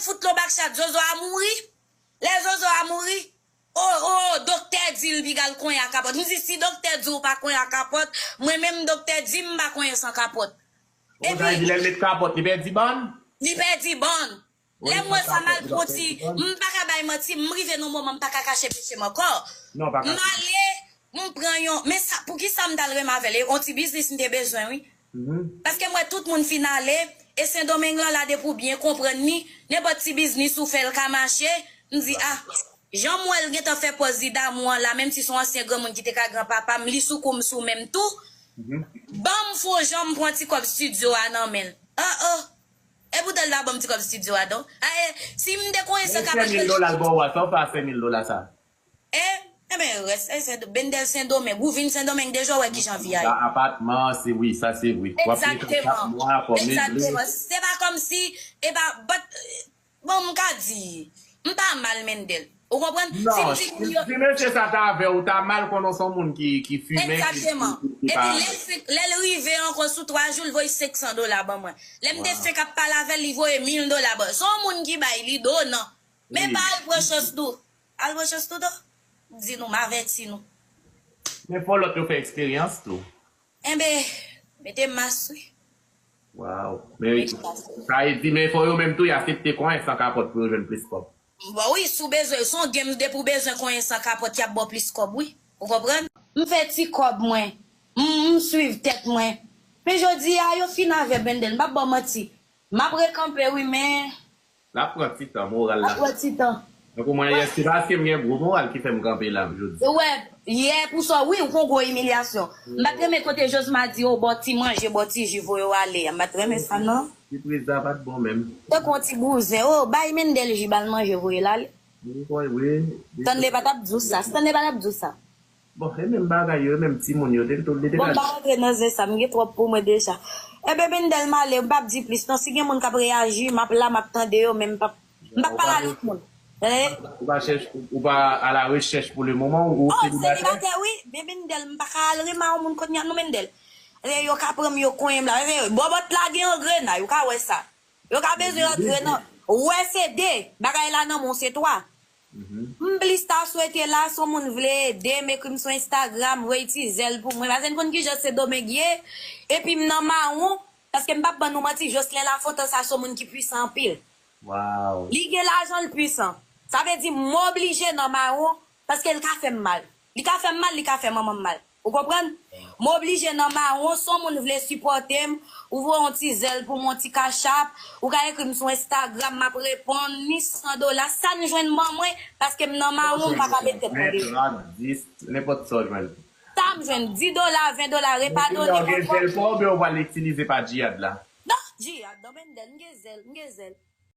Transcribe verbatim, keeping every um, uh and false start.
fout lo bak chat, Zozo a mouri. Lè Zozo a mouri, o, o, doktè di l piga l konyen ak kapòt. M di, si doktè di w pa konyen ak kapòt, mwen menm doktè di m pa konyen san kapòt. Ou ta di lè l met kapòt, li pèdi bann? Li pèdi bann. Lè m wè sa m al pran ti, m pa ka bay manti, m rive nan moman m pa ka kache peche m ankò. M ale, m pran yon, men sa, poukisa m t al renmen avè l? E yon ti biznis m te bezwen, wi. Paske m wè tout moun fin ale, e Sendomeng lan la depi w byen konprann li, nenpòt ti biznis ou fè l ka mache, m di, ah, jan m wè l gentan fè pòz li damou an la, menm si se yon ansyen granmoun ki te ka granpapa m, li sou kou m sou men m tou, ban m fon jan m pran ti kòb estidyo a nan men l. Oh, oh. E poutan l pa ban m ti kòb estidyo a, non. A, e, si m te konyen san kapòt. Senk mil dola l ba w a, sa w fè a senk mil dola sa? E, enben, rès, e, Sen, Bendèl Sendomeng, ou vin Sendomeng deja, w wè kijan vi a ye. Apatman, se wi, sa se vre. W ap peye chak mwa, fòmil. Egzakteman. Se pa kòmsi, e pa, but, bon, m ka di, m pa mal Mendel. Ou konprann? Non, si, si mesye sa ta avè w, ou ta mal konnen se yon moun ki, ki fimen, ki, ki, ki pa. Egzakteman. Epi lè l fin, lè l rive ankò sou twa jou, l voye senk san dola ban mwen. Lè m te fenk ap pale avè l, li voye mil dola ban. Se yon moun ki bay, li donan. Men pa al pran chans tou. Al pran chans tou, tou. Di nou, m avèti nou. Men fò lòt yo fè eksperyans tou. Enben, mete mas, wi. Waw. Men, sa e di, men fò yo menm tou, y asepte konyen san kapòt pou yo jwenn plis kòb. Bon, wi, si w bezwen, se yon game, depi w bezwen konyen san kapòt, y ap ba w plis kòb, wi. Ou konprann? M fè ti kòb mwen. M, m swiv tèt mwen. Men jodi a, yo fin avè Bendel, m p ap ba w manti. M ap rekanpe, wi, men L ap pran ti tan, moral la. L ap pran ti tan. Donk, omwen, yè, se paske m gen gwo moral ki fè m kanpe la jodi. Ou wè, yè, pou sa, wi, ou pran gwo imilyasyon. M pa t renmen kote Josma di, o, ba w ti manje, ba w ti ji, voye w ale a. M pa t renmen sa, non. Sipriz la pa t bon menm. Tankou yon ti bouzen, o, bay Mendel ji, ba l manje, voye l ale. Wi, wi, wi. Stanley pa t ap di w sa. Stanley pa t ap di w sa. Bon, e menm bagay yo, e menm timoun yo, te, te, te. Bon, m pa rantre nan zen sa, m gen twòp pou mwen deja. Enben, Bendel, m ale, m p ap di plis non, si gen moun k ap reyaji, m ap la, m ap tande yo, men m p ap, m p ap pale a lòt moun. Tande? Ou pa chèch, ou, ou pa a la rechèch pou le moman, ou selibatè? Oh, selibatè, wi. Men Bendel, m pa ka al renmen yon moun kounye a non, Bendel. E yo ka pran m, yo konyen m la. E bòbòt la gen angrena, ou ka wè sa. Yo ka bezwen antre nan wè se de, bagay la nan men w se twa. M plis ta swete la, si yon moun vle ede m, ekri m sou Instagram, voye ti zèl pou mwen. Paske n konn kijan Sendomeng ye, epi m nan mawon, paske m p ap ban nou manti, Jocelyn Lafontan sa se yon moun ki pwisan anpil. Li gen lajan, l pwisan. Sa vle di m oblije nan mawon, paske l ka fè m mal. Li ka fè m mal, li ka fè manman m mal. Ou konprann? M oblije nan mawon, si yon moun vle sipòte m, ou voye yon ti zèl pou m, yon ti kachap, ou ka ekri m sou Instagram, m ap reponn, ni san dola, sa n jwenn ban mwen, paske m nan mawon, m pa ka met tèt mwen deyò. Ven, trant, dis, nenpòt sa w jwenn. Sa m jwenn, dis dola, ven dola, repa donnen, gen zèl pa w, oubyen w pral itilize pa djiyad la? Non, djiyad, non, Bendel, m gen zèl, m gen zèl.